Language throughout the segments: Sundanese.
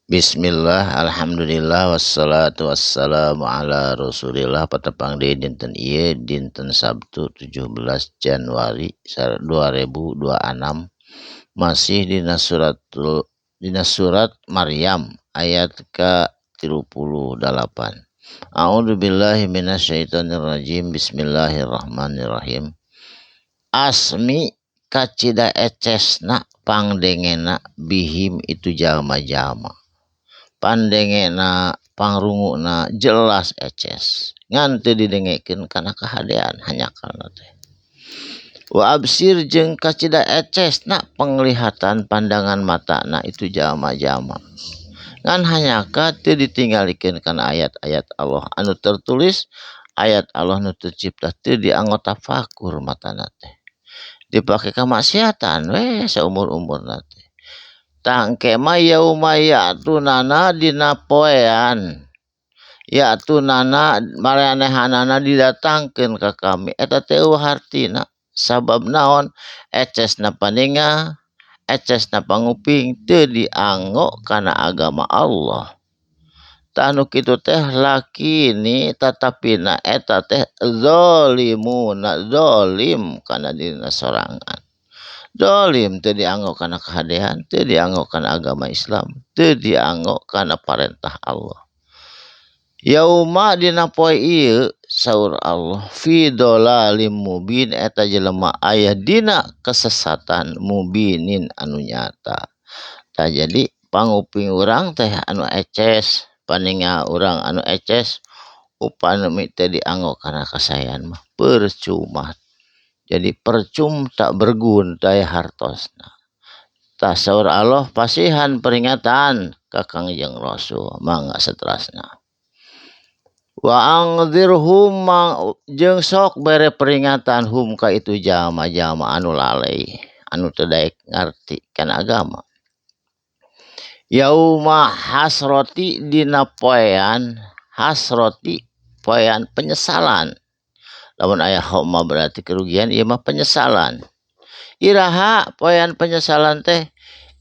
Bismillah, alhamdulillah, wassalatu wassalamu ala rasulillah. Patepang deui dinten ieu, dinten Sabtu 17 Januari 2026, masih dina surat Maryam ayat ka 38. A'udzubillahi minasyaitonirrajim. Bismillahirrahmanirrahim. Asmi kacida ecesna pangdengena bihim itu jalma-jalma, pandengena pangrunguna jelas eces, ngan teu didengekeun kana kahadean hanyakalna teh. Wa absir jeung kacida ecesna penglihatan pandangan matana itu jalma-jalma, ngan hanyaka teu ditinggalikeun kana ayat-ayat Allah anu tertulis, ayat Allah nu tercipta teu dianggo tafakur matana teh, dipake kamaksiatan we saumur-umurna teh. Tangke mah yauma ya'tunana dina poean ya'tunana maranehanana didatangkeun ka kami eta teh eueuh hartina. Sabab naon? Ecesna paninga, ecesna panguping teu dianggo kana agama Allah. Tah nu kitu teh lakini tatapina eta teh zalimuna, zalim kana dirina sorangan. Zalim teu dianggo kana kahadean, teu dianggo kana agama Islam, teu dianggo kana parentah Allah. Yauma dina poe ieu saur Allah fi dhalalim mubin, eta jelema aya dina kesesatan mubinin anu nyata. Tah jadi panguping urang teh anu eces, paninga urang anu eces, upami teu dianggo kana kasaean mah percuma. Jadi percuma tak berguna hartosna. Tah saur Allah pasihan peringatan ka Kangjeng Rasul mangga saterasna. Wa angdzirhum jeung sok bere peringatan hum ka itu jalma-jalma anu lalai, anu teu daek ngarti kana agama. Yauma hasroti dina poean hasroti, poean penyesalan. Lamun aya homa berarti kerugian, ieu mah penyesalan. Iraha poean penyesalan teh?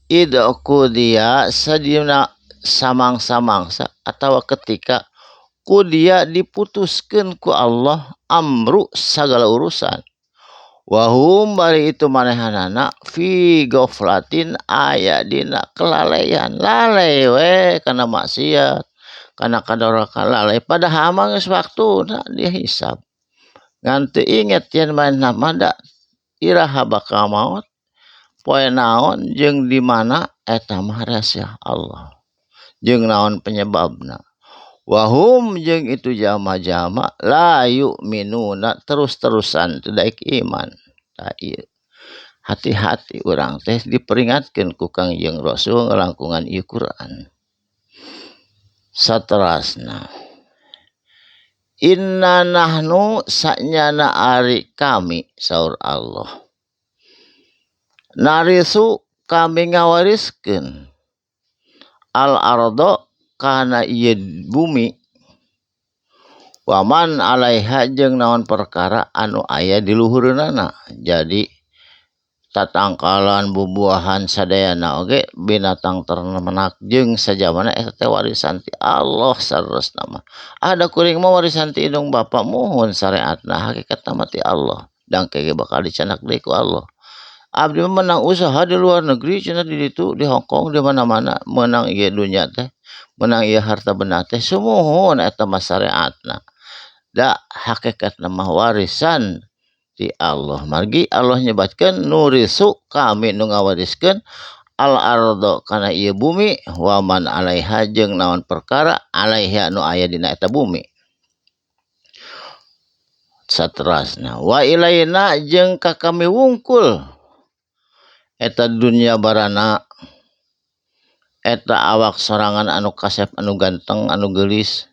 Idza qudiya sadina samangsa-mangsa atawa ketika qudiya diputuskeun ku Allah amru sagala urusan. Wahum bari itu manehanana fi ghaflatin aya dina kelalaian, lalai we kana maksiat, kana kadoraka lalai, padahal mah geus waktuna dihisab. Ngan teu inget yen manehna mah da iraha bakal maot, poe naon jeung di mana eta mah rahasia Allah. Jeung naon penyebabna. Wahum jeung itu jalma-jalma la yu'minuna terus-terusan teu daek iman. Tah ieu hati-hati urang teh diperingatkeun ku Kangjeng Rasul ngalangkungan ieu Quran. Saterasna inna nahnu sanyana ari kami saur Allah narisu kami ngawariskeun al ardo kana ieu bumi waman alaiha jeung naon perkara anu aya di luhureunana. Jadi tatangkalan bubuahan sadayana oge binatang ternak jeung sajabana eta teh warisan ti Allah saleresna mah. Ada kuring mah warisan ti indung bapa, muhun syariatna hakikatna mah ti Allah. Dangke ge bakal dicanak deui ku Allah. Abdi mah menang usaha di luar negeri cenah, di ditu di Hong Kong di mana-mana menang ieu dunya teh, menang ieu harta benda teh, sumuhun eta mah syariatna. Da hakikatna mah warisan ti Allah. Margi Allah nyebatkeun nurisu kami nu ngawariskeun al ardo kana ieu bumi waman alaiha jeung naon perkara alaiha nu aya dina eta bumi. Saterasna wa ilaina jeung ka kami wungkul eta dunia barana, eta awak sorangan anu kasep, anu ganteng, anu geulis,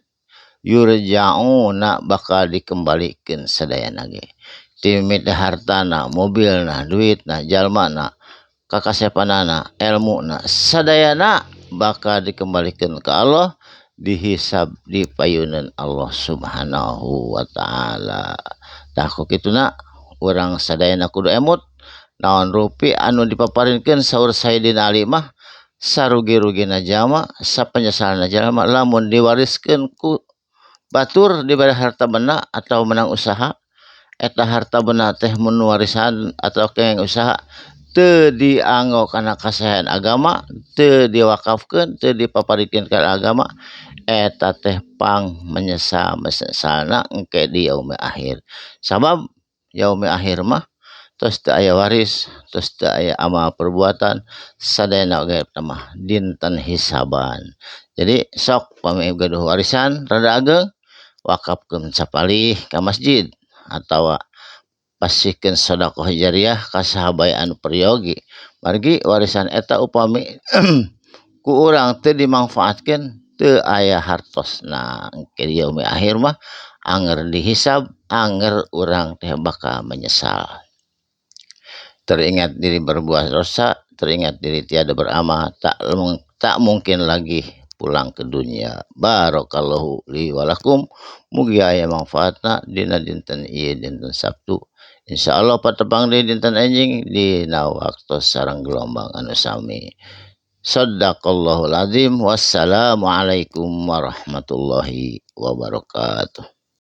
yurja'una bakal dikembalikeun sadayana ge. Timit hartana, mobilna, duitna, jalmana, kakasepanana, elmuna, sadayana bakal dikembalikan ke Allah, dihisab di payunan Allah Subhanahu wa ta'ala. Tah ku kituna urang sadayana kudu emut naon rupi anu dipaparinkeun saur Sayyidina Ali mah. Sarugi-rugina jalma, sapenyesalna jalma lamun diwariskeun ku batur dibere harta benda atau menang usaha, eta harta benda teh mun warisan atau kenging usaha teu dianggo kana kasaean agama, teu diwakafkeun, teu dipaparikeun kana agama, eta teh pang menyesal mesesalna engke di yaumil akhir. Sabab yaumil akhir mah tos teu aya waris, tos teu aya amal perbuatan, sadayana oge eta mah dinten hisaban. Jadi sok pami gaduh warisan rada ageng, wakafkeun sapalih ka masjid atawa pasihkeun sedekah jariah ka saha bae anu peryogi. Margi warisan eta upami ku urang teu dimangfaatkeun teu aya hartosna engke di yaumil akhir mah anger dihisab, anger urang teh bakal menyesal. Teringat diri berbuat dosa, teringat diri tiada beramal, tak mungkin lagi pulang ke dunia. Barakallahu li walakum, mugi aya manfaatna dina dinten ieu dinten Sabtu. Insyaallah patepang deui dinten enjing dina waktos sareng gelombang anu sami. Sadaqallahul azim. Wassalamualaikum warahmatullahi wabarakatuh.